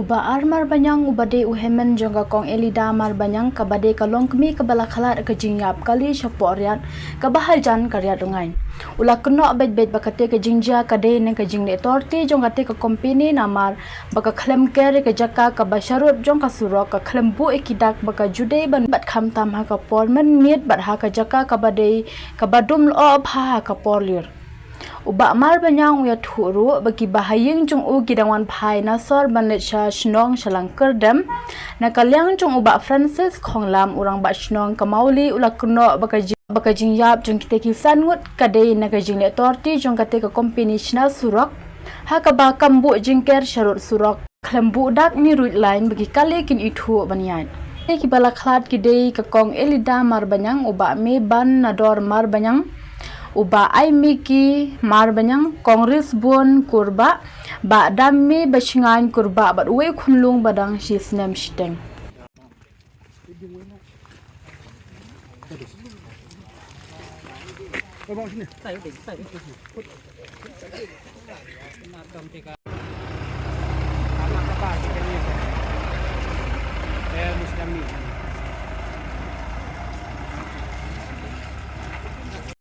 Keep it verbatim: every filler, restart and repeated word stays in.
U Bah R Marbaniang uba dei u hynmen jong ka Kong Elida Marbaniang kaba dei ka longkmie kaba la khlad ka jingïap kali shapoh riat kaba hajan ka Riat Rngain, u la kynnoh beit beit ba kata ka jingjia ka dei na ka jingleh torti jong kata ka kompeni namar ba ka khlem ker ïa ka jaka kaba sharud jong ka surok, ka khlem buh ïa ki dak ba ka ju dei ban bat khamtam ha ka por mynmiet bad ha ka jaka kaba dei kaba dum lyoh bha ha ka por lyiur. U Bah Marbaniang u ïathuh ruh ba ki bahaïing jong u ki dang wan phai na sor ban leit sha shnong sha Langkyrdem. Na ka liang jong u Bah Francis Khonglam, u Rangbah Shnong ka Mawlai, u la kynnoh ba ka jing, ba ka jingïap jong kita ki san ngut ka dei na ka jingleh torti jong kata ka kompeni shna surok, ha kaba kam buh jingker sharud surok, khlem buh dak ne rouge line ba ki kali kin ithuh ban ïaid. Te kiba la khlad ki dei ka Kong Elida Marbaniang, u Bah Meban Nador Marbaniang, u Bah Aimiki Marbaniang, Kong Risbon Kurbah, Bah Damme Bashngain Kurbah bad uwei u khunlung ba dang shi snem shiteng.